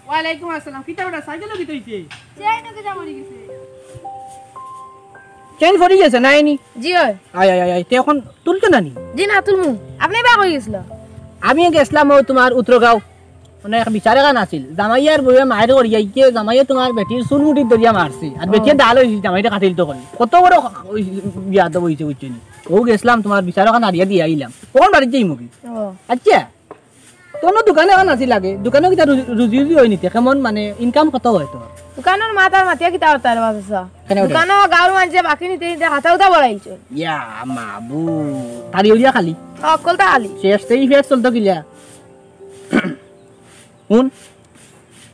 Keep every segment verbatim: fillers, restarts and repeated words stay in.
ওয়ালাইকুম আসসালাম। কিতা বেটা, সাইকেল কিতা অইছে? চেইন পড়ি গেছে, নাই নি? জি অয়। আয়, আয়, আয়, আয়, তে অখন তুলতো না নি? জি না, তুলমু। আপনে বা কই গেছলা? আমি গেছলাম অউ তুমার উত্তরগাঁও। মানে এক বিচার এখান আছিল। জামাইয়ে আর বউয়ে মাইর করিয়া ইকে জামাইয়ে তুমার বেটির চুল মুঠিত ধরিয়া মারছে। আর বেটিয়ে ও। ডাল অইছে জামাইরে কাটিল তো করি। কত বড় ওই বিয়াদব অইছে বুঝছো নি? অউ গেছলাম তুমার বিচার এখান হারিয়া দিয়া আইলাম। অখন বাড়িত যাইমুগি। ও। আচ্ছা। তোর দোকানে অখন আছিল আগে। দোকানো কিতা রুজি, রুজি রুজি অয় নি তে? কেমন মানে ইনকাম কত অয় তোর? দোকানর মাত আর মাতিয়া কিতা করতা রে বাবা? কেনে উঠে? দোকানো গাঁওর মানষে বাকি নিতে নিতে হাতা উতা বড়াইছে। ইয়া মাবু। তারি উড়িয়া খালি। অকলতা খালি। শেষ তেই ফের চলতো কিলা? হুন,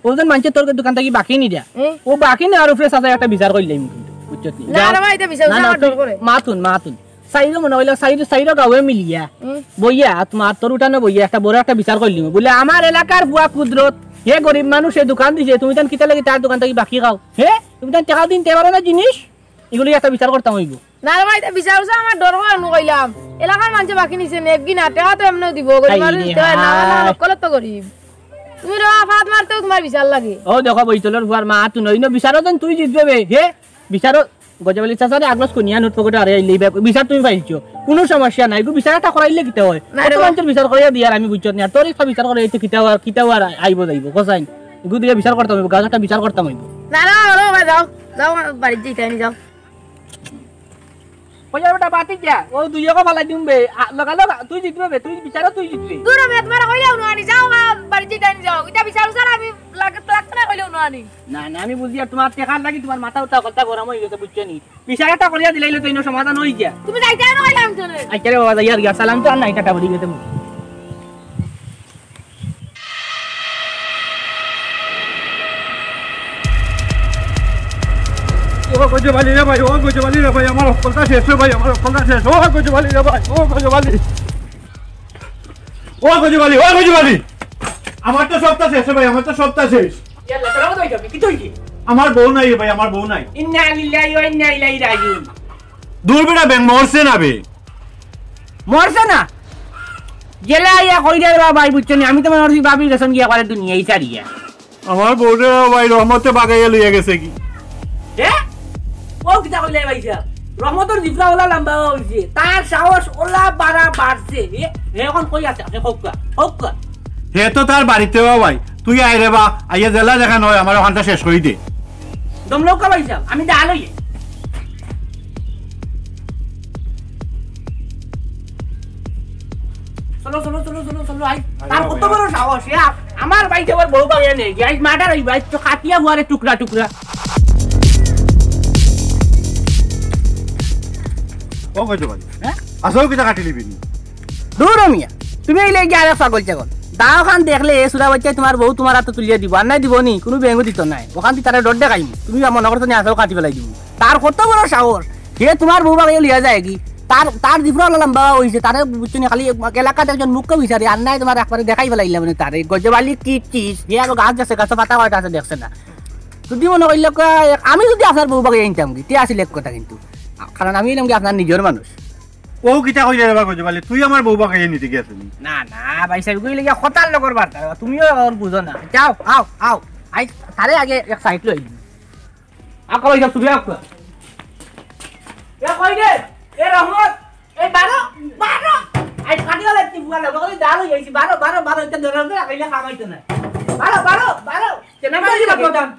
অউ যেন মানষে তোর দোকান থাকি বাকি নি দিয়া। এ? অউ বাকি নেওয়ার উপরে চাচা একটা বিচার করিলাইমু কিন্তু, বুঝছত নি? না, যাও। না ভাই, ইতা বিচার না, উচার না, আমার তুই ডর করে। মাতুন, মাতুন। চাইরো মনে অইলো, চাইরো, চাইরো গাঁওয়ে মিলিয়া। এ? বইয়া, তুমার তোর উঠানো বইয়া একটা বড় একটা বিচার করিলিমু। বুলে, "আমার এলাকার ফুয়া কুদরত, হে গরিব মানুষ, হে দোকান দিছে, তুমি তান কিতা লাগি তার দোকান থাকি বাকি খাও? হে? তুমি তান টেকা দিন তে পারো না জিনিস?" ইগুলি একটা বিচার করতাম অইবো। না রে ভাই, ইতা বিচার উচার আমার ডর করে নু কইলাম। এলাকার মানষে বাকি নিছে নে, একদিন আর টেকা তো এমনেও দিবো, গরিব হায় মানুষ রে দিতে পারে না, আমার হায়। অকলত্ত গরিব। তুমি রে বাবা, ফাত মারতেও তুমার বিচার লাগে। অউ দেখো, বইতলর ফুয়ার মা, তুই নই ন, বিচারো যেন তুই জিতবে বে, হে? বিচারো গজব আলী চাচারে আগলস কনিয়া নোট পকেটো আরে আইলে, ইবা বিচার তুমি পাইছো। কুনু সমস্যা নাই, ইগু বিচার একটা করাইলে কিতা অয়? না রে কত বাবা। মানষর বিচার করাইয়া দিয়ার আমি বুঝছত নি, আর তোর একটা বিচার করাইতে কিতা অয়, কিতা অয় আর আইবো যাইবো, কসাইন। ইগু দিয়া বিচার করতাম অইবো, গাছ একটা বিচার করতাম অইবো। না, না, না, বাবা, যাও, যাও, বাড়িত যাইতায় নি, যাও। কইয়া বেটা বাতি যা, অউ দুইওগো ফালাই দিম বে। আ, লগা লগা, তুই জিতবে বে, তুই বিচারো তুই জিতবে। দূর আমি তোমার কইলাম না আনি, যাও, আ, বাড়িত যাইতায় নি, যাও। ইতা বিচার উচার আমি লাগ-, লাগতো না কইলাম না আনি। না, না, আমি বুঝি আর তুমার টেকার লাগি তুমার মাথা উঠা কথা গরম অই গেছে, বুঝছো নি? বিচার একটা করিয়া দিলাইলে তো ইনো সমাধান অই গিয়া। তুমি যাইতায় না কইলাম তো রে। আচ্ছা রে বাবা, যাই আর গিয়া, সালাম তো আর নাই, টাটা বাড়ি গেছে। ও গজব আলী রে ভাই, ও গজব আলী রে ভাই, আমার অকলতা শেষ রে ভাই, আমার অকলতা শেষ। ও গজব আলী রে ভাই, ও গজব আলী। ও গজব আলী, ও গজব আলী। আমার তো সবতা শেষ রে ভাই, আমার তো সবতা শেষ। ইয়াল্লা, তোরা কোথায় যাবি? কি তুই কি? আমার বউ নাই রে ভাই, আমার বউ নাই। ইন্না লিল্লাহি ওয়া ইন্না ইলাইহি রাজিউন। দূর বেটা ব্যাং, মরছে না বে। মরছে না? গেলে আইয়া কই দে রে বাবা, ভাই, বুঝছো নি? আমি তো মনে করছি ভাবি গেছইন গিয়া করে দুনিয়াই ছাড়িয়া। আমার বউরে ভাই রহমতে বাগাইয়া লইয়া গেছে কি? হে? ও কিতা কইলে ভাই সাহেব? রহমতর জিফরা ওলা লম্বা অইছে, তার সাহস ওলা বাড়া বাড়ছে। এ, হে অখন কই আছে? আপনি কউক্কা, কউক্কা। হে তো তার বাড়িতে বা ভাই, তুই আয় রে বা, আইয়া জেলা দেখা নয়, আমার অখানটা শেষ করি দে। দমলউক্কা ভাই সাহেব, আমি দা লইয়ে। চলো, চলো, চলো, চলো, চলো, আই। আরে তার বাবা, কত বড় সাহস, ইয়া। আমার ভাই আবার বউ বাগিয়া নেই, আই মার্ডার অইবা, আই তো কাটিয়া বুয়ারে টুকরা টুকরা। ও গজব আলী, হ্যাঁ? আসল কিতা কাটি লিবি নি? দূর মিয়া, তুমি এই লেগে আরে ছাগল ছাগল। দাও খান দেখলে এ সুরা বাচ্চায় তোমার বউ তোমার আতো তুলিয়া দিব, আর নাই দিব নি, কুনু বেঙ্গু দিত নাই। অখান দি তারে ডর দেখাইনি, তুমি মনে করছো নি আসল কাটি ফেলাই দিব। তার কত বড় সাহস, হে তোমার বউ বাগাইয়া লইয়া যায় কি? তার, তার জিফরা ওলা লম্বা অইছে, তারে বুঝছো নি, খালি এলাকাত একজন মুখ্য বিচারি, আর নাই তোমার একবারে দেখাই ফেলাইলা মানে তারে। গজব আলী কি চিজ, হে আরো গাছ দেখছে, গাছে পাতা কয়টা আছে দেখছে না। যদি মনে করলে কয়, আমি যদি আপনার বউ বাগাইয়া আনতাম কি, তে আছিল এক কথা কিন্তু। কারণ আমি এলাম কি আপনার নিজর মানুষ। ও কিতা কইলে রে বা গজব আলী, তুই আমার বউ বাগাইয়া নিতে গিয়া শুনি। না, না, ভাই সাহেব, কইলে গিয়া কথার লগর বার্তা, তুমিও ওর বুঝো না। যাও, আও, আও। আই, তারে আগে এক সাইড লই। আকা ভাই সাহেব, তুমি আকা। এ কই রে? এ রহমত, এ বারো, বারো। আই কাটি গেল একটি বুয়া লাগলো, কই দাঁড়ো, এই বারো, বারো, বারো, এটা ধরে ধরে রাখাইলে কামাইতো না। বারো, বারো, বারো। কেন বারো, বারো, বারো।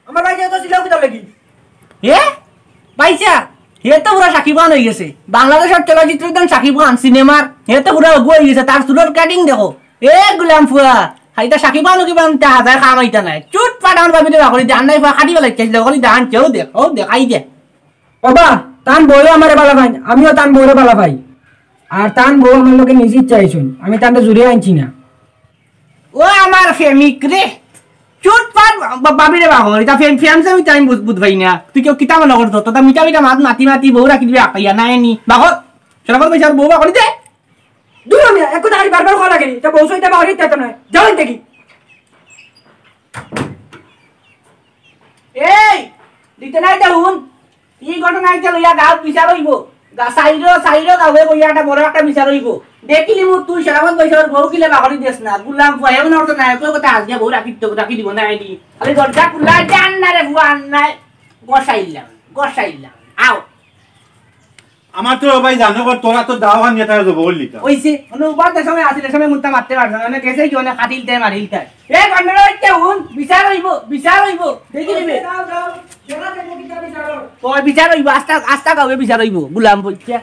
আমার ভাই, তো ছিল কিতার লাগি? এ? পাইছা? হে তো পুরা শাকিব খান অইগেছে। বাংলাদেশর চলচ্চিত্রর যেন শাকিব খান সিনেমার, হে তো পুরা অগু অইগেছে। তার চুলর cutting দেখো। এ গুলাম ফুয়া, হাইতা শাকিব খানও কিবা আনতে হাজার কাম আইতা নায়। চুট পাট আমার ভাবিরে বাকরি দে, আন্নাই ফুয়া কাটি বেলাইতে চাইছিল, বাকরি দে আনছে, ও দেখ, ও দেখ, আই দে। বাবা, তান বউয়ে আমারে বালা পাইন, আমিও তান বউরে বালা পাই। আর তান বউ আমার লগে নিজ ইচ্ছা আইছইন, আমি তানরে জুরে আনছি না। ও আমার প্রেমিক রে, চুট পাট বা-, ভাবিরে বাকরি, ইতা প্রেম, প্রেম সে আমি বুঝ-, বুঝ পাই না। তুই কেউ কিতা মনে করতো? তোতা মিঠা মিঠা মাত মাতি মাতি বউ রাখি দিবি আকাইয়া, নাই নি? বাকর, শরাফত ভাইসাবর বউ বাকরি দে। দূর মিয়া, এক কথা খালি বারবার কওয়া লাগে নি? তা বউ সইতা বাকরি ইতা তো নয়। যাও এখান থাকি। এই, দিতে নাই তে হুন। ই ঘটনা ইটা লইয়া গাঁওত বিচার অইবো। গা-, সাইরো, সাইরো গাঁওয়ে বইয়া একটা বড় একটা বিচার অইবো। দেখিলিমু তুই শরাফত ভাইসাবর বউ কিলা বাকরি দেস না। গুলাম ফুয়া, এমন অর্থ নাই, কেউ কথা আজকে বউ রাখি তো, রাখি দিব না এটি। খালি দরজা খুলা, জান না রে ফুয়া, আর নাই। গোসাইলাম, গোসাইলাম। আও। আমার তো ভাই জানো কর, তোরা তো দাও আনিয়া তারা জবো করলি তো। ওই যে, মানে, উবার দেশ সময় আসিল, সময় মুন্তা মারতে পারছে না, মানে, গেছে কি, মানে, কাটিলতে, মারিলতে। এ, গন্ডগোল হচ্ছে, হুন, বিচার অইবো, বিচার অইবো, দেখি নিবে। যাও, যাও, যারা দেখবো কিতা বিচার অর। ওই বিচার অইবো, আস্তা, আস্তা গাঁওয়ে বিচার অইবো, গুলাম বলছে।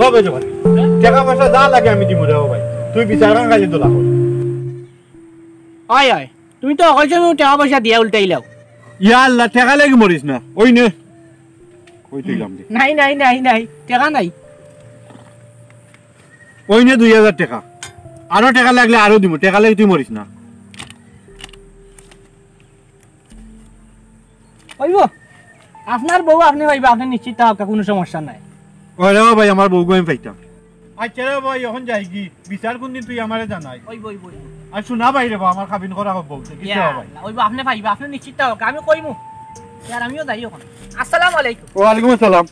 ও ভাই, ভাই, টেকা পয়সা যা লাগে আমি দিমু রে, ও ভাই। তুই বিচার খালি দোলা কর। অয়, অয়, তুমি তো অকল সময় টেকা পয়সা দিয়া উল্টাইলাও। ইয়া আল্লাহ, টেকা লাগি মরিস না। ওই নে। কই তুই লাম দে। নাই, নাই, নাই, নাই, টেকা নাই। ওই নে দুই হাজার টেকা। আরো টেকা লাগলে আরো দিমু। টেকা লাগি তুই মরিস না। অইবো? আপনার বউ আপনে পাইবা, আপনে নিশ্চিত থাকা, কুনু সমস্যা নাই। ওরে ও ভাই, আমার বউগু আমি পাইতাম। আচ্ছা রে ভাই, অখন যাইগি, বিচার কুনদিন তুই আমারে জানাই। অইবো, অইবো, অইবো। আর শুনা ভাই রে বা, আমার কাবিন করা হবো, বুঝছো? কিসে ইয়া, ভাই? অইবো, আপনে পাইবা, আপনে নিশ্চিত থাকা, আমি কইমু। ইয়ার আমিও যাই অখন। আসসালামু আলাইকুম। ওয়ালাইকুম আসসালাম।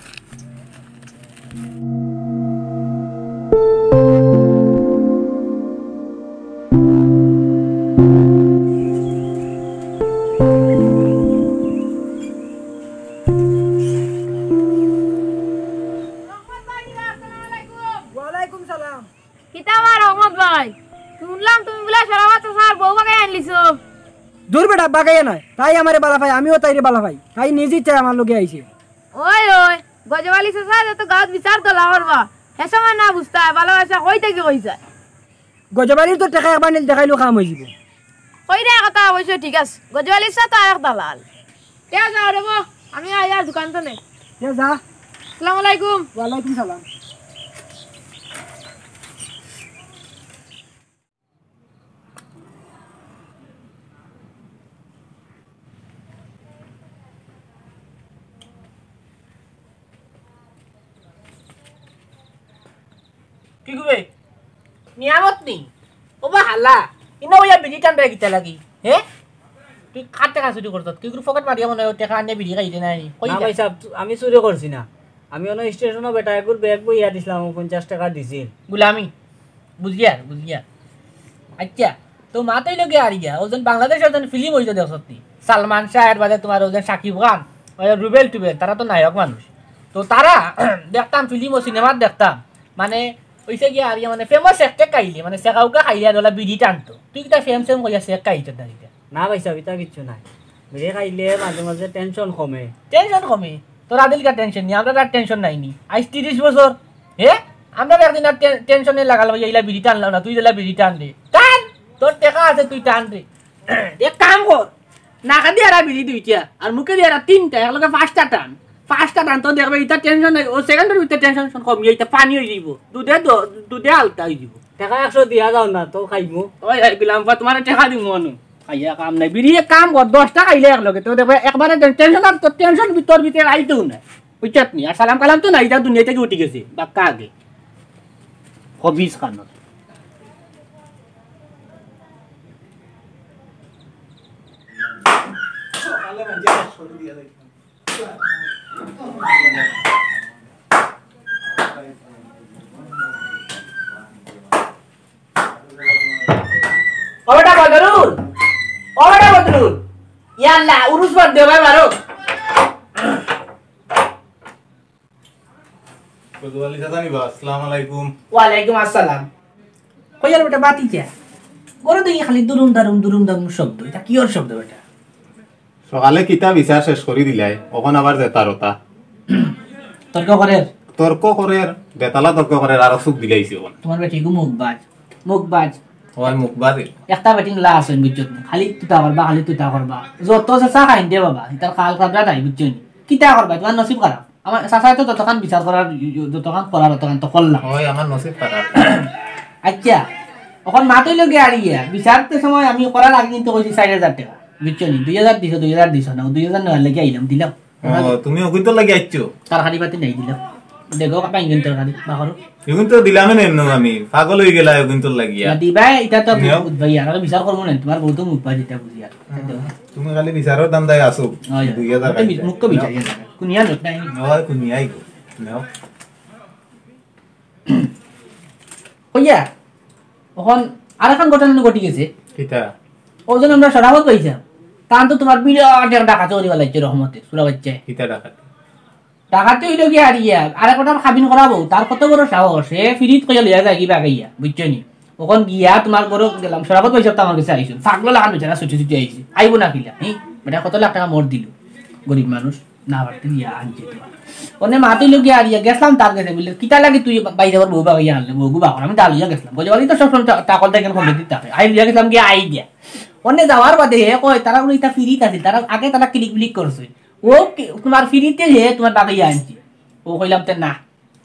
রহমত ভাই, আসসালামু আলাইকুম। ওয়ালাইকুম সালাম। কিতা বা রহমত ভাই? হুনলাম তুমি বুলে শরাফত চাচার বউ বাগাই আনলিছো। দূর বেটা, বাগাইয়া নায়। তাই আমারে বালা পায়, আমিও তাইরে বালা পাই। তাই নিজ ইচ্ছায় আমার লগে আইছে। ওই, ওই, গজব আলী চাচা যে তো গাঁওত বিচার দলা করবা। হে সময় না বুঝতা, ভালোবাসা কই থাকি কই যায়। গজব আলীর তো টেকা একবার নিল দেখাইলেও কাম অইযিবো। কইরা কথা অবশ্য ঠিক আছে। গজব আলী চাচা তো আরেক দালাল। তে যাও রে বা, আমি আইয়ার দোকান থনে। তে যা। আসসালামু আলাইকুম। ওয়ালাইকুম সালাম। কিগু বে? নিয়ামত নি? ও বা হালা, ইনো অইয়া বিড়ি টানরে কিতা লাগি? হে? তুই কার টেকা চুরি করছত? কিগুর পকেট মারিয়া মনে অয় টেকা আনিয়া বিড়ি খাইতে নাই নি? কই না যা? ভাই সাব, আমি চুরি করছি না। আমি অনো স্টেশনো বেটা এগুর ব্যাগ বইয়া দিছলাম, ও পঞ্চাশ টেকা দিছিল। গুলামি। বুঝিয়ার, বুঝিয়ার। আচ্ছা, তো মাত অইলো গিয়া আর ইয়া, অউ যেন বাংলাদেশো যেন ফিল্ম অইতো দেখছত নি? সালমান শাহ, এর বাদে তুমার অউ যেন শাকিব খান, অউ রুবেল টুবেল, তারা তো নায়ক মানুষ। তো তারা দেখতাম ফিল্ম ও সিনেমাত দেখতাম, মানে, অইছে গিয়া আর ইয়া, মানে, প্রেমর সেক টেক খাইলে, মানে, সেকাউকা খাইলে আর অলা বিড়ি টানতো। তুই কিতা প্রেম সেম কইয়া সেক খাইছত না কিতা? না ভাই সাব, ইতা কিচ্ছু নাই। বিড়ি খাইলে মাঝে মাঝে টেনশন কমে। টেনশন কমে? তোর আদিলকার টেনশন নি, আমরার আর টেনশন নাই নি। আইজ তিরিশ বছর, হে? আমরার একদিন আর টে-, টেনশনে লাগাল অইয়া ইলা বিড়ি টানলাম না, তুই যেলা বিড়ি টান রে। টান! তোর টেকা আছে, তুই টান রে। এক কাম কর, নাকেদি আরা বিড়ি দুইটা, আর মুখেদি আরা তিনটা, একলগে পাঁচটা টান। পাঁচটা টান তো দেখবে, ইতা টেনশন নাই, ও সেকেন্ডর ভিতরে টেনশন কমিয়া ইতা পানি অইযিবো। দুধে দ-, দুধে আলতা অইযিবো। টেকা একশো দিয়া যাও না, তো খাইমু। ওই, ওই, গুলাম বা, তুমারে টেকা দিমু অনো। খাইয়া কাম নাই। বিড়ি এক কাম কর, দশটা খাইলে একলগে। তো দেখবে একবারে টেন-, টেনশন আর তোর টেনশন ভিতর ভিতরে আইতেও না। বুঝছত নি? আর সালাম কালাম তো নাই, ইতা দুনিয়া থাকি উঠি গেছে। বাক্কা আগে। খবিস খানোর। ও বেটা বদরুল, ও বেটা বদরুল, ইয়া আল্লাহ, উরুস বাদ দেও ভাই, মারো। কদু আলী চাচা নি বা? আসসালামু আলাইকুম। ওয়ালাইকুম আসসালাম। কইয়ার বেটা বাতি চা। ঘরো দেখি খালি দুরুম দারুম, দুরুম দারুম শব্দ। ইটা কিওর শব্দ বেটা? সকালে কিতা বিচার শেষ করি দিলাই, অখন আবার যেতার ওতা। তর্ক করের? তর্ক করের, বেতালা তর্ক করের, আরো চুপ দিলাইছি অখন। তুমার বেটি গু মুখবাজ, মুখবাজ। ওই মুখবাজ। একটা বেটিন লা আছইন, বুঝছো নি? খালি তুতা করবা, খালি তুতা করবা। যত চাচা খাইন দে বাবা, ইতার কাল কাবরা নাই, বুঝছো নি? কিতা করবা, তুমার নসিব খারাপ। আমার চাচায় তো যতখান বিচার করার, যতখান করার, অতখান তো করলাম। ওই আমার নসিব খারাপ। আচ্ছা, অখন মাত অইলো গিয়া আর ইয়া, বিচারর সময় আমি করার আগে কিন্তু কইছি চাইর হাজার টেকা, বুঝছো নি? দুই হাজার দিছো, দুই হাজার দিছো না, দুই হাজার নেওয়ার লাগি আইলাম, দিলাম। ও, তুমি অগুইন্তর লাগি আইছো? তরকারি পাতি নাই, দিলাম। দেখো, কাপাই কিন্তু তরকারি, বাকরো। অগুইন্ত দিলামে না এমনে আমি, পাগল অইগেলা অগুইন্তর লাগিয়া। না দিবা, ইটা তো নিও। বুঝবাই, আর বিচার করবো না, তুমার বউ তো মুখবাজ ইটা বুঝিয়া। হুম। তুমি খালি বিচারর ধান্দায় আছো। ওই, ওই। দুই হাজার মুক্ত বি-, মুক্ত বিচার, ইয়ে না। কুনিয়া লোক নাই। ওই কুনিয়াই গো। নেও। কইয়া, অখন আরেকখান ঘটনা ঘটি গেছে। কিতা? অউ যে আমরা শরাফত পাইছাম, তান তো তুমার বিরাট এক ডাকাতি করিবার লাগছে রহমতে, চুরা বাচ্চায়। কিতা ডাকাতি? ডাকাতি অইলো গিয়া আর ইয়া, আরেক ওটার কাবিন করাবো, তার কত বড় সাহস, হে ফিরিত কইয়া লইয়া যায় কিবা কইয়া, বুঝছো নি? অখন গিয়া তুমার ঘরো গেলাম, শরাফত পাইছাম তো আমার গেছে আইছইন, পাগল লাখান বেচারা ছুটি ছুটি আইছে, আইবো না কিলা, হি? বেটা কত লাখ টেকা মোর দিলো, গরিব মানুষ, না পারতে গিয়া আনছে তো। অনে মাত অইলো গিয়া আর ইয়া, গেছলাম তার গেছে, বুলে, "কিতা লাগি তুই বাইরে আবার বউ বাগাইয়া আনলে, বউ গু বাকর, আমি দা লইয়া গেছলাম।" গজবালি তো সবসময় তা-, তাকল দেখেন কমে দিতে থাকে, আই লইয়া গেছলাম গিয়া আই গিয়া। অনে যাওয়ার বাদে হে কয়, "তারা বুলে ইটা ফিরিত আছিল, তারা আগে তারা ক্লিক ব্লিক করছে।" ও কি, তুমার ফিরিতে হে তুমার বাগাইয়া আনছি। ও কইলাম, "তে না,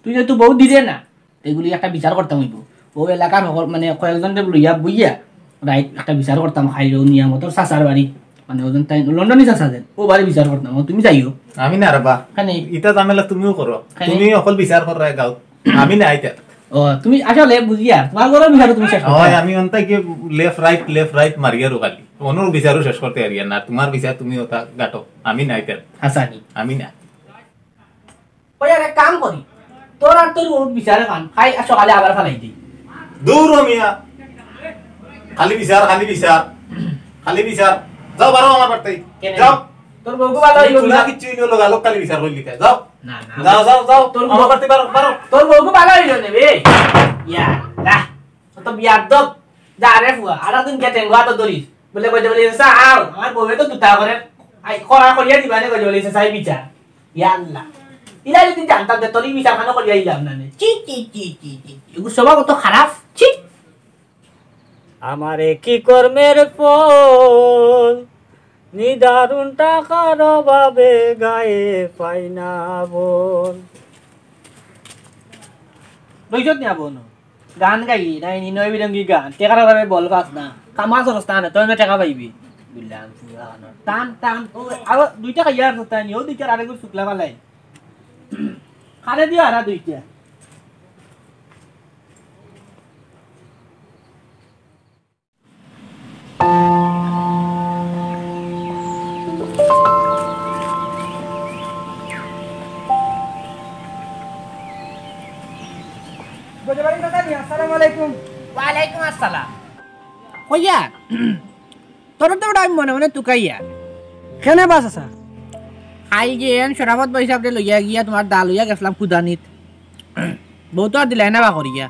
তুই যেহেতু বউ দিরে না, তে এগুলি একটা বিচার করতাম অইবো।" ও এলাকার হকল, মানে, কয়েকজনরে লইয়া বইয়া রাইত একটা বিচার করতাম, খাইলো নিয়ামতর চাচার বাড়ি, মানে, ওজন তাই লন্ডনি চাচা দেন, ও বাড়ি বিচার করতাম। ও, তুমি যাইও। আমি না রে বা। কেনে? ইতা ঝামেলা তুমিও করো। কেনে? তুমি অকল বিচার কররায় গাঁওত। আমি না আইতা। ও, তুমি আসলে বুঝিয়া, তুমার ঘরর বিচারও তুমি শেষ করো। হয়, আমি অন্তাই কি left right, left right মারিয়ার খালি। অনর বিচারও শেষ করতে পারিয়ার না। তুমার বিচার তুমি ওটা গাটো। আমি না আইতা। হাসানি। আমি না। ওই আর এক কাম করি, তোর আর তোর বউর বিচার খান, খাই আর সকালে আবার ফালাই দেই। দূর হ মিয়া, খালি বিচার, খালি বিচার, খালি বিচার। যাও, বারো আমার বাড়িতে। কেনে? যাও। তোর বউগু ভালা অইলো চুলা না? কিচ্ছু অইলো, লগালগ খালি বিচার করিলিতা। যাও। না, না। যাও, যাও, যাও। তোর আমার বউ বাড়িতে বারো, বারো। তোর বউগু ভালা অইলো না বে। ইয়া, আল্লাহ। অত বিয়াদব। যা রে ফুয়া, আর একদিন গিয়া টেঙ্গুয়া তো ধরিস। বুলে, কইতে বুলে, "চাচা, আও, আমার বউয়ে তো দুটা করে, আই, করা করিয়া দিবা নে," কইতে বুলে, "চাচা, এই বিচার।" ইয়া আল্লাহ। ইলা যদি জানতাম যে তোর এই বিচার খানো করিয়া দিলাম না নে। ছি, ছি, ছি, ছি, ছি, ছি। এগুলো স্বভাব অত খারাপ। ছি। আমারে কি কর্মের ফল, নিদারুণ টাকার অভাবে গায়ে পাই না বল। দইছত নিয়া বনো। গান গাই, নাই নি নয় বিরঙ্গি গান। টেকার অভাবে বল পাস না। কামা সরস টান, তোর না টেকা পাইবি। বুললাম, পুরা না। টান, টান, ও, আরো দুইটা খাইয়া আর টান, ও দুইটা আরেকবার শুকলা ফালাই। খারে দিও আর দুইটা। গজবালি কাকা নি, আসসালামু আলাইকুম। ওয়ালাইকুম আসসালাম। কইয়া, তোর তো ওটা আমি মনে মনে তুকাইয়া। কেনে বাস আসা? খাই যে এন শরাফত ভাই সাহেবরে লইয়া গিয়া তোমার দা লইয়া গেছলাম কুদানিত। বউ তো আর দিলাই না বা করিয়া।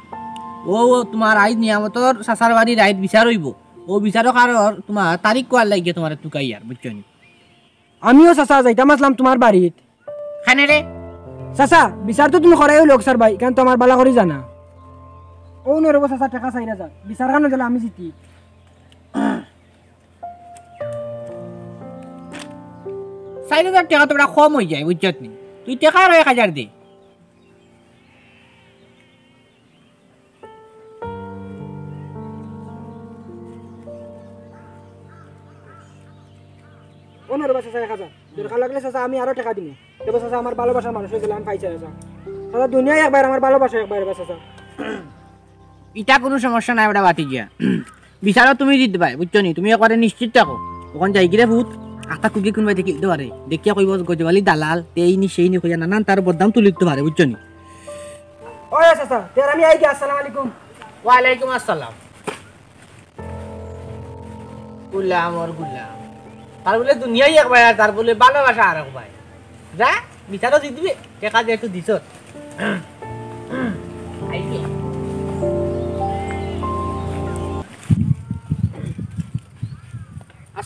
ও, ও তোমার আইজ নিয়ামতর চাচার বাড়ি রাইত বিচার অইবো। ও বিচারর কারণ তোমার তারিখ কোয়ার লাগিয়া তোমারে তুকাইয়ার, বুঝছো নি? আমিও চাচা যাইতাম আসলাম তোমার বাড়িত। খানে রে? চাচা, বিচার তো তুমি করাইও লোক স্যার ভাই, কেন তো আমার বালা করি জানা। ও নরব চাচা, টেকা চাইরা যা। বিচার খানো গেলে আমি জিতি। চাইর হাজার টেকা তো বেটা কম অই যায়, বুঝছত নি? তুই টেকা আরো এক হাজার দে। ও না রে বা চাচা, এক হাজার। দরকার লাগলে চাচা, আমি আরো টেকা দিমু। দেখো চাচা, আমার ভালোবাসার মানুষ অইলে আমি পাইছি চাচা। চাচা, দুনিয়ায় একবার, আমার ভালোবাসা একবার বা চাচা। ইটা কুনু সমস্যা নাই, ওটা বাতি গিয়া। বিচারও তুমি জিতবায়, বুঝছো নি? তুমি একবারে নিশ্চিত থাকো। অখন যাইগি রে ভূত, আখতা কুকি কুনবায় দেখি দিতে পারে। দেখিয়া কইবো গজবালি দালাল, তেই নি সেই নি কইয়া নানান তার বদনাম তুলি দিতে পারে, বুঝছো নি? ওই চাচা, তে আমি আইগি, আসসালামু আলাইকুম। ওয়ালাইকুম আসসালাম। গুলাম ওর গুলাম। তার বুলে দুনিয়ায় এক ভাই, আর তার বুলে ভালোবাসা আর এক ভাই। যা, বিচারও জিতবি, টেকা যেহেতু দিছত। আইবি।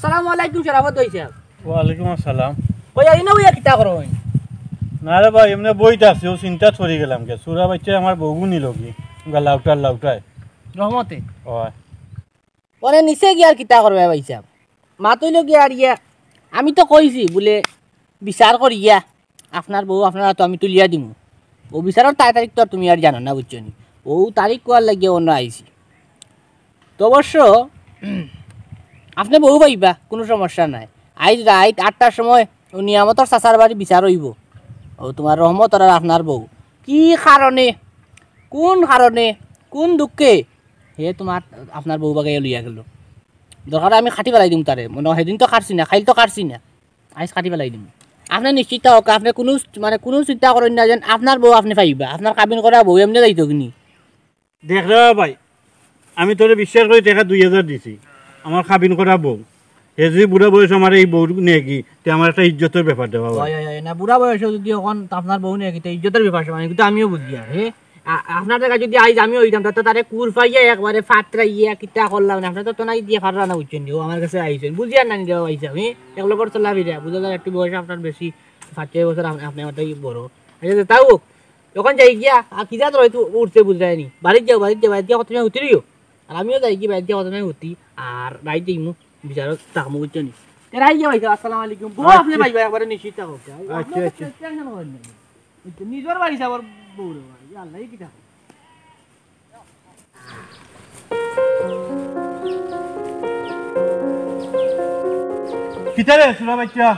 আসসালামু আলাইকুম শরাফত ভাইসাব। ওয়ালাইকুম আসসালাম। কই, ইনো বইয়া কিতা করইন? না রে ভাই, এমনে বইত আছি, অউ চিন্তাত পড়ি গেলাম গি। চুরা বাইচ্চায় আমার বউগু নিলো গি, লাউটার লাউটায়। রহমতে? অয়। অনে নিছে গিয়া আর কিতা করবে ভাইসাব? মাত অইলো গিয়া আর ইয়া, আমি তো কইছি বুলে বিচার করিয়া আপনার বউ আপনার আতো আমি তুলিয়া দিমু। অউ বিচারর তাই তারিখ তো আর তুমি আর জানো না, বুঝছো নি? অউ তারিখ কওয়ার লাগিয়া অনো আইছি। তো অবশ্য আপনে বউ পাইবা, কুনু সমস্যা নাই। আইজ রাইত আটটার সময় অউ নিয়ামতর চাচার বাড়ি বিচার অইবো। অউ তুমার রহমত আর আপনার বউ কি কারণে, কুন কারণে, কুন দুঃখে হে তুমার আপনার বউ বাগাইয়া লইয়া গেলো। দরকার আমি কাটি ফালাই দিমু তারে, মনো অয় হেদিন তো কাটছি না, কাইল তো কাটছি না, আইজ কাটি ফালাই দিমু। আপনে নিশ্চিত থাকউক্কা, আপনে কুনু, মানে, কুনু চিন্তা করইন না, যেন আপনার বউ আপনে পাইবা, আপনার কাবিন করা বউ এমনে যাইতো কিনি। দেখ রে ভাই, আমি তোরে বিশ্বাস করি টেকা দুই হাজার দিছি, আমার কাবিন করা বউ। হে যুদি বুড়া বয়সো আমার এই বউ নেগি, তে আমার একটা ইজ্জতর ব্যাপার দেওয়া ভাই। অয়, অয়, অয়, না, বুড়া বয়সো যুদি অখন আপনার বউ নেগি, তে ইজ্জতর ব্যাপার সমান, কিন্তু আমিও বুঝি আর, হে? আ-, আপনার জাগায় যুদি আইজ আমি অইতাম, তে তো তারে কুরফাইয়া একবারে ফাতরাইয়া কিতা করলাম না, আপনে তো নাই দিয়া ফাররা না, বুঝছইন নি? অউ আমার কাছে আইছইন, বুঝিয়ার না নি রে ভাইসাব, হে? এক লগর চলাফিরা, বুঝা যার একটু বয়স আপনার বেশি, পাঁচ ছয় বছর আপ-, আপনে আমার থাকি বড়। আচ্ছা, তাও অখন যাই গিয়া, আর কিতা তোর অইতো উঠছে বুঝরায় নি। বাড়িত যাও, বাড়িত যাও, বাড়িত গিয়া কত সময় হুতি রইও। আর আমিও যাই গি, বাড়িত গিয়া কত সময় হুতি, আর রাইত যাইমু, বিচারো থাকমু, বুঝছো নি? তে রাইত গিয়া ভাইসাব, আসসালামু আলাইকুম। বউ আচ্ছা। আপনে পাইবা, একবারে নিশ্চিত থাকউক্কা। আচ্ছা, আচ্ছা। Tension করইন না। বুঝছো? নিজর বাড়ি যাবার বউ রে ভাই, আল্লাহ, কিতা? কিতা রে, চুরা বাইচ্চা?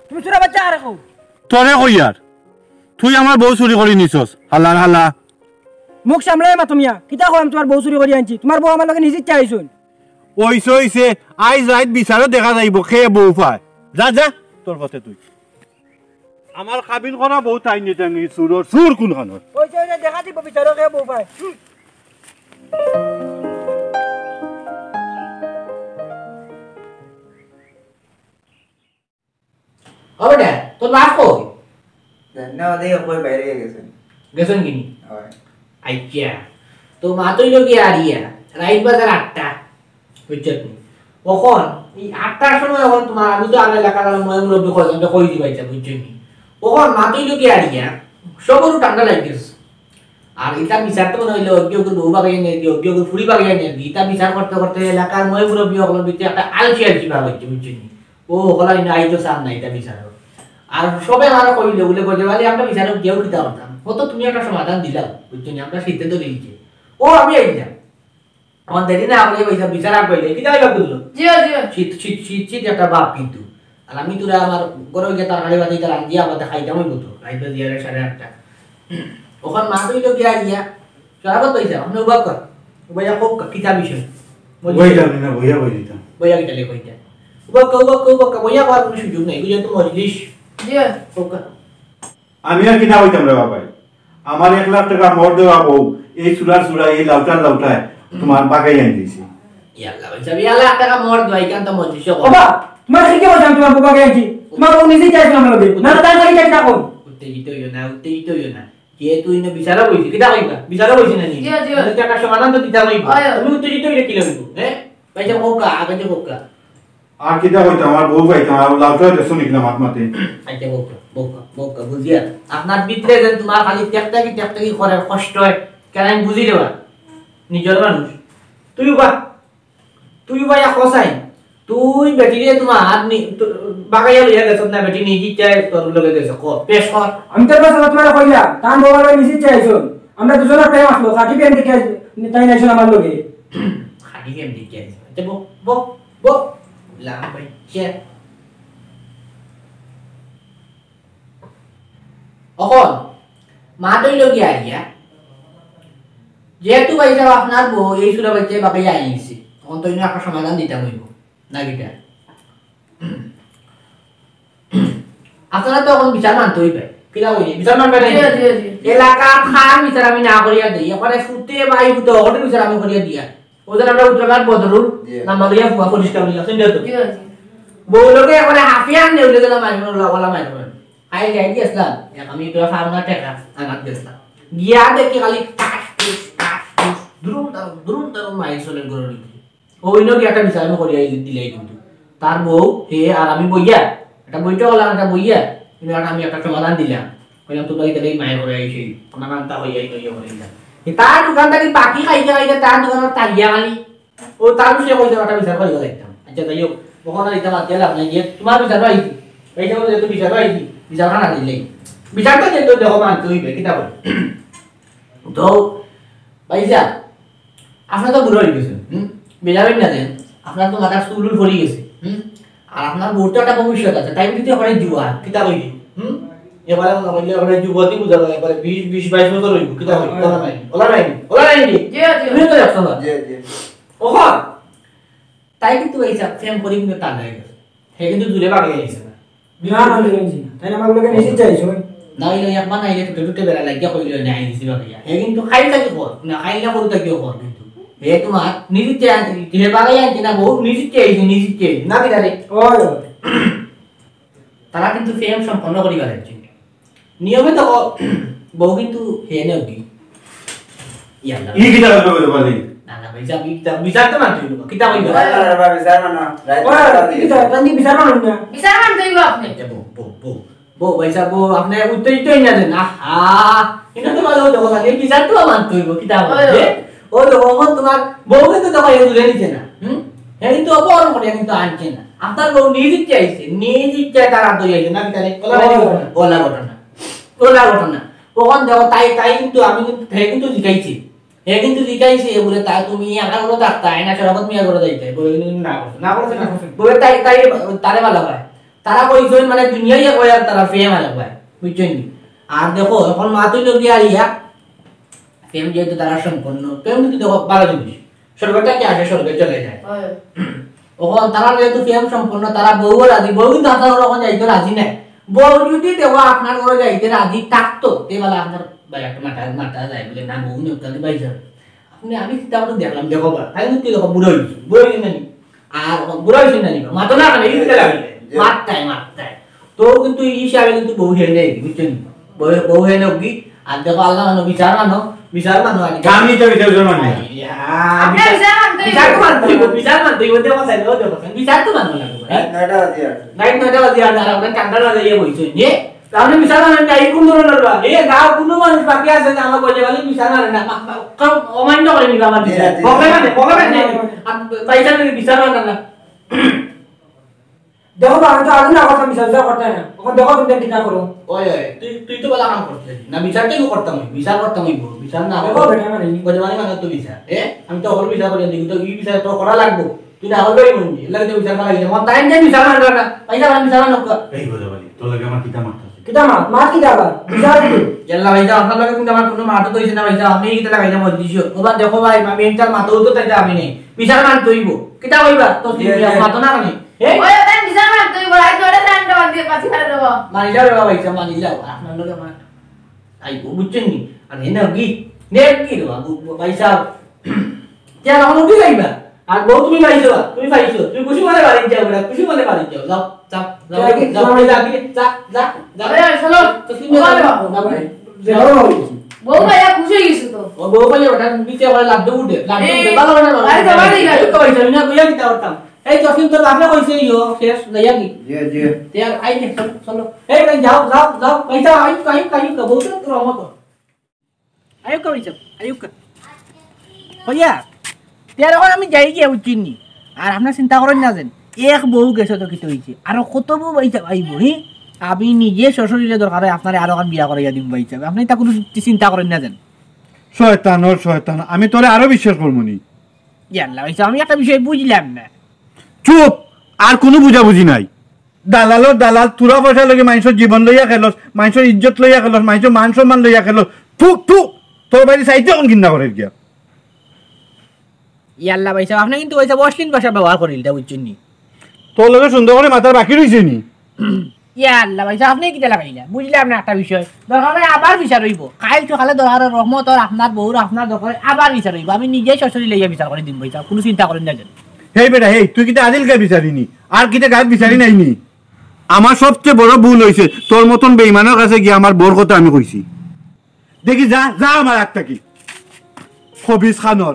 তুমি চুরা বাইচ্চা কারে কও? তোরে কই আর। তুই আমার বউ চুরি করি নিছস, হালার হালা। মুখ সামলাইয়া মাতো মিয়া, কিতা কইরাম তুমার বউ চুরি করি আনছি? তুমার বউ আমার লগে নিজ ইচ্ছা আইছইন। অইছে, অইছে, আইজ রাইত বিচারো দেখা যাইবো কে বউ পায়। যা, যা, তোর পথে তুই। আমার কাবিন করা বউ তাই নি, তাই নি, চুরর চুর কুনখানর। অইছে, অইছে, দেখা দিবো বিচারো কে বউ পায়। হুম। ও বেটা, তোর বাপ কই? জানি না, ওদের কই বাইরে গেছেন। গেছেন কিনি? হয়। আচ্ছা, তো মাত অইলো গিয়া আর ইয়া, রাইত বাজার আটটা, বুঝছত নি? অখন এই আটটার সময় অখন তুমার, আমি তো আমার এলাকার আর ময় মুরব্বি কয়জনরে কই দিবাইতা, বুঝছো নি? অখন মাত অইলো গিয়া আর ইয়া, সবরউ ঠান্ডা লাগি গেছে। আর ইতা বিচার তো মনো অইলো, অগু অগুর বউ বাগাইয়া নেরগি, অগু অগুর ফুড়ি বাগাইয়া নেরগি, ইতা বিচার করতে করতে এলাকার ময় মুরব্বি অকলর ভিতরে একটা আলসি আলসি ভাব অইছে, বুঝছো নি? ও, অকল ইনো আইতো চান না ইতা বিচারো। আর সবে আমারে কইলো, বুলে, "গজব আলী, আমরা বিচারো গিয়াউ কিতা করতাম? অতো তুমি একটা সমাধান দিলাও, বুঝছো নি? আমরা শীতে ধরি দিছে।" ও, আমি আইলাম। আমার দেরি না, আপনে পয়সা বিচার আগ পাইলে, কিতা অইবা বুঝলো? জি, জি। শীত, শীত, শীত, শীত একটা ভাব কিন্তু। আর আমি তোরা আমার ঘরো গিয়া তরকারি বাটি ইতা রান্ধিয়া আবার খাইতাম অইবো তো। রাইত বাজিয়ার সাড়ে আটটা। অখন মাত অইলো গিয়া গিয়া, শরাফত পয়সা, আপনে উবাক কর। উবাইয়া কউক্কা, কিতা বিষয়? বইতাম না, বইয়া বই দিতাম। বইয়া কিতা লে কইতা? উবাক কর, উবাক কর, উবাক কর, বইয়া কওয়ার কুনু সুযোগ নাই। বুঝলে তো মজলিস। জি। কউক্কা। আমি আর কিতা কইতাম রে বাবাই? আমার এক লাখ টেকা মোহর দেওয়া বউ, এই চুরার চুরা, এই লাউটার লাউটায় তুমার বাগাই আনি দিছে। ইয়াল্লা ভাই সাহেব, ইয়াল্লা, এক লাখ টেকা মোহর দেওয়া, ইখান তো মজলিস কর। বাবা, তুমার কিতা কইতাম, তুমার বউ বাগাই আনছি। তুমার বউ নিজেই চাইছে আমার লগে। না, না, তার খালি চাইছে এখন। উত্তেজিত অইও না, উত্তেজিত অইও না। যেহেতু ইনো বিচারো বইছি, কিতা কইবা? বিচারো বইছি না নি? জি, জি। তাইলে তো একটা সমাধান তো দিতাম অইবো। হয়, হয়। তুমি উত্তেজিত অইলে কিলা অইবো? হ্যাঁ? ভাই সাহেব, কউক্কা, আগে যে কউক্কা। আর কিতা কইতাম, আমার বউ পাইতাম, আর লাউটা দেশো নিকলাম হাত মাতে। আচ্ছা, বউক্কা, বউক্কা, বউক্কা, বুঝিয়ার। আপনার ভিতরে যে তুমার খালি টেকটাকি, টেকটাকি করার কষ্ট অয়, কেনে আমি বুঝি রে বা। নিজর মানুষ। তুই বা, তুই বা এক কসাই। তুই বেটিরে তুমার নি-, তু-, বাগাইয়া লইয়া গেছত না, বেটি নিজ ইচ্ছায় তোর লগে গেছে, ক, পেশ কর। আমি তোর কাছে তুমারে কইলাম, তান বাবার লগে মিশিত চাইছুন। আমরা দুজনের প্রেম আসলো, খাটি প্রেম দেখে তাই নাইছুন আমার লগে। খাটি প্রেম দেখে আইছুন। আচ্ছা, বউ, বউ। বউ, লাম বাইচ্চা। অখন, মাত অইলো গিয়া আইয়া, যেহেতু ভাই সাহেব আপনার বউ এই চুরা বাইচ্চায় বাগাইয়া আইছে, অখন তো ইনো একটা সমাধান দিতাম অইবো, না কিতা? আপনারা তো অখন বিচার মানতে অইবো, কিলা কইলে? বিচার মানবা না? জি, জি, জি। এলাকার কার বিচার আমি না করিয়া দেই, এখানে ফুতে ভাই ফুতে অকটের বিচার আমি করিয়া দিয়া। ওদের আমরা উত্তরঘাট বদরুল, জি। নাম্বার লইয়া ফুয়া পরিষ্কার হইয়া, শুনলে তো? ঠিক আছে। বউ লোকে একবারে হাফিয়া আনলে, উঠে গেলাম, আমি বললাম, "ওলা মাই বলেন।" খাই যাই গেছিলাম, এক আমি তো ফার্মা টেকা আনাত গেছিলাম। গিয়া দেখি খালি টাস টুস, টাস টুস, দুরুম দারুম, দুরুম দারুম মাইর চলে গরুর ভিতরে। ও অইন্য কি একটা বিচার আমি করিয়া দিলাই কিন্তু। তার বউ, হে আর আমি বইয়া, একটা বৈঠক করলাম, একটা বইয়া, কিন্তু একটা আমি একটা সমাধান দিলাম। কইলাম, "তোমরা ইতারে মায়া করে আইছি, আমার কান্তা হইয়া এই নইয়া করে দিলাম।" এ তার দোকান থাকি বাকি খাইতে খাইতে তার দোকানো তালিয়া খালি। ও তার বিষয়ে কইতে একটা বিচার করিয়া যাইতাম। আচ্ছা, যাই হোক, তখন আর ইতা বাদ দিয়া লাভ নাই, গিয়া তোমার বিচারো আইছি। এই যে বলে, "তুই বিচারো আইছি, বিচার খানা দিলে।" বিচার তো যেহেতু দেখো মানতে হইবে, কিতা বলে? তো, ভাইসাব, আপনার তো বুড়া হয়ে গেছেন, হুম? বেজাবেন না দেন, আপনার তো মাথার চুল উল পড়ে গেছে, হুম? আর আপনার বউর তো একটা ভবিষ্যৎ আছে, তাই বলতে ওখানে জুয়া, কিতা কইলি? হুম? এবারে মনে করলে ওখানে যুবতী বুঝা যায়, এবারে বিশ, বিশ, বাইশ বছর হইব, কিতা কইলি? ওলা নাই, ওলা নাই, ওলা নাই নি? জি, জি। তুমিও তো দেখছো না? জি, জি। ওখান, তাই কিন্তু এই যে প্রেম করি কিন্তু টান হয়ে গেছে, হে কিন্তু দূরে বাড়িয়ে গেছে না। না, না, আমি জানি না। তাই না, আমার লোকে নিষেধ চাইছো। না হইলে একবার না হইলে টুটে টুটে বেড়া লাগিয়া কইলে না, আইন দিছি বাবাইয়া। হে কিন্তু খাই থাকি কর, না খাই না করু থাকিও কর কিন্তু। হে তোমার নিজে চে-, হে বাগাই আনছে না, বউ নিজে চেয়েছে, নিজে চেয়েছে। না কিনা রে? ওই, ওই। তারা কিন্তু প্রেম সম্পন্ন করিবার একজন। নিয়মে তো ও-, বউ কিন্তু হে নেও কি? ইয়াল্লা। ই কিতা করবে বলে বলি? না, না, ভাইসাব, বিচার, বিচার তো মানতে হইব। কিতা কইবা? বিচার মানো, রাইত ওই, বিচার কি বিচার? তান কি বিচার মানো না? বিচার মানতে হইব আপনি। আচ্ছা, বউ, বউ, বউ। বউ, ভাইসাব, বউ, আপনি উত্তেজিত হইয়া যান। আহা, এটা তো ভালো হতো কথা। এই বিচার তো মানতে হইব। কিতা ওই, বলবে? ওই। ও তো বউ, তোমার বউ কিন্তু তো ভাই দূরে নিছে না। হুম? হে কিন্তু অপহরণ করে কিন্তু আনছে না। আপনার বউ নিজ ইচ্ছে আইছে, নিজ ইচ্ছায় তার আত ধরে আইছে। না, কিতা রে? ওলা ওই। ঘটনা, ওলা ঘটনা। ওলা ঘটনা। ওখান দেখো, তাই, তাই কিন্তু আমি কিন্তু, হে কিন্তু জিকাইছি। হে কিন্তু জিকাইছে, এ বলে, "তা তুমি আমার ঘরে থাকতা, আয়না শরাফত মিয়ার ঘরে যাইতে।" বলে, কিন্তু না করছে, না করছে, না করছে। বলে, তাই, তাই, তারে ভালা পায়। তারা কইছইন, মানে, দুনিয়াই এক হয় আর তারা প্রেম আর এক হয়। বুঝছইন নি? আর দেখো, এখন মাতুই লগিয়া আইয়া, প্রেম যেহেতু তারা সম্পন্ন, প্রেম কিন্তু দেখো, ভালা জিনিস। স্বর্গটা কি আসে, স্বর্গে চলে যায়। হয়। ওখান তারা যেহেতু প্রেম সম্পন্ন, তারা বউও রাজি, বউ কিন্তু আপনার ঘরে এখন যাইতে রাজি নাই। বউ যদি দেখো আপনার ঘরে যাইতে রাজি থাকতো, তে বেলা আপনার ভাই একটা মাথা, মাথা যায় বলে, "না, বউ নেই, তাহলে ভাই যাবে।" আপনি, আমি চিন্তা করে দেখলাম, দেখো বা, তাই কিন্তু দেখো, বুড়া হইছে, বুড়া হইছে না নি? আর বুড়া হইছে না নি? মাথা না, মানে, এই যে, লাগে। যে। মারতায়, মারতায়। তো কিন্তু এই হিসাবে কিন্তু বউ হেরে নেই, বুঝছেন? বউ, বউ হেরে নেই কি? আর দেখো, আল্লাহ মানো, বিচার মানো, বিচার মানো আর কি। আমি তো বিচার মানি না। ইয়া, আপনি বিচার, বিচার মানতে হইব। বিচার তো মানতে হইব, বিচার মানতে হইব, দেখো, তাই, ও দেখো, তাই, বিচার তো মানবো না, ভাই। রাত নয়টা বাজে আর। রাত নয়টা বাজে আর, আর আমরা ঠান্ডা না যাইয়া বইছি, যে? তাহলে বিচার মানেন না, এই কোন ধরনের বা? এ, গাঁও কোনো মানুষ বাকি আছে যে আমার বলে, বলে বিচার মানে না, মা-, মা-, কেউ অমান্য করে নিবে আমার বিচার। জি, জি। বকে মানে, বকে মানে। আর ভাই সাহেব বিচার মানে না। দেখো বা, আমি তো আগে না করতাম বিচার, বিচার করতে না। এখন দেখো তুমি কিতা করো। ওই, ওই, তুই, তুই তো বলা কাম করতে না, বিচার তো করতাম হইব, বিচার করতাম হইব, বিচার না দেখো করো। বেটা, মানে। বলে মানে, মানে তো বিচার, এ? আমি তো হল বিচার করি, দেখি তো এই বিচার তো করা লাগবো। তুই না হল ভাই বন্ধু, এর লাগে তো বিচার করা লাগে। আমার টাইম দিয়ে বিচার মানবে না, ভাই সাহেব, আমি বিচার মানব। এই বলে বলি, তোর লাগে আমার কিতা মারতে আছে? কিতা মার? মার কিতা আবার? বিচার কি? ইয়াল্লা ভাই সাহেব, আপনার লগে কিন্তু আমার কোনো মাতও তো হইছে না ভাই সাহেব, আমি কিতা লাগাই না বলছি। ও বা দেখো ভাই, আমি এইটার মাথাও তো তাইতে আমি নেই। বিচার মানতে হইব। কিতা কইবা? তো জি, জি। মাতো না কেন? এ? ওই, ওটা বিচার মানতে হইব। আজ ওটা জানতে পারছি, পাঁচ হাজার দেবো। মানি যাও রে বাবা, ইচ্ছা মানি যাও। আপনার লগে আমার আইব, বুঝছেন নি? আর এ না কি? নে কি রে বাবু, ভাই সাহেব? কে আর আমার উঠে যাইবা? আর বউ তুমি পাইছো, তুমি পাইছো। তুমি খুশি মনে বাড়ি যাও, বেটা, খুশি মনে বাড়ি যাও। যাও, যাও, যাও, যাও, যাও, যাও, যাও, যাও, যাও, যাও। আরে, আরে, চলো। তো তুমি বাবা, যাও। বাবা। যাও। বউ ভাইয়া খুশি হয়ে গেছে তো। ও বউ ভাইয়া ওটা নিচে আবার লাড্ডু উঠে, লাড্ডু এই, উঠে। ভালো, ভালো, ভালো। আরে, যাবা, যাবা। এই তো ভাই, যাবি না, বইয়া কিতা করতাম? এই, তসলিম, তোর বাপরে কইছে, ইয়ো, শেষ, যাইয়া কি? জি, জি। তে আর আই নে, চলো, চলো। এই, ভাই, যাও, যাও, যাও। ভাই, যাও, আইউক্কা, আইউক্কা, আইউক্কা, বউ তো তোর মতো। আইউক্কা, ভাই, যাও, আইউক্কা। হইয়া, তে আর এখন আমি যাই গিয়া, বুঝছেন নি? আর আপনার চিন্তা করেন না যেন। এক বউ গেছে তো কিতা হইছে? আরো কত বউ ভাই সাহেব আইব, হি? আমি নিজে শ্বশুরিলে দরকার হয় আপনারে আরো এখন বিয়া করাইয়া দিব ভাই সাহেব। আপনি তা কোনো চিন্তা করেন না যেন। শয়তান, ও শয়তান, আমি তোরে আরো বিশ্বাস করবো নি। ইয়াল্লা ভাই সাহেব, আমি একটা বিষয় বুঝলাম না। চুপ, আর কোনো বুঝাবুঝি নাই। দালালর দালাল, তোরা পয়সা লগে মানুষের জীবন লইয়া খেলস, মানুষের ইজ্জত লইয়া খেলস, মানুষের মান সম্মান লইয়া খেলস। থু, থু, তোর বাড়ি চাইতে এখন ঘিন্না করে গিয়া। ইয়াল্লা ভাই সাহেব, আপনি কিন্তু ভাই সাহেব অশ্লীল ভাষা ব্যবহার করেন, এটা বুঝছেন নি? তোর লগে সুন্দর করে মাতার বাকি রইছে নি? ইয়াল্লা ভাই সাহেব, আপনি কিতা লাগাইলা? বুঝলাম না একটা বিষয়। দরকার হয় আবার বিচার হইব। কাইল সকালে দরকার হয় রহমত আর আপনার বউর আপনার দরকার হয় আবার বিচার হইব। আমি নিজে শ্বশুরি লইয়া বিচার করে দিম ভাই সাহেব, কোনো চিন্তা করেন না যেন। হেই বেটা, হেই, তুই কিতা আদিলকে বিচারি নি? আর কিতা গাত বিচারি নাই নি? আমার সবচেয়ে বড় ভুল হইছে তোর মতন বেইমানের কাছে গিয়া আমার বউর কথা আমি কইছি। দেখি যা, যা আমার আগ থাকি। খবিস খানোর।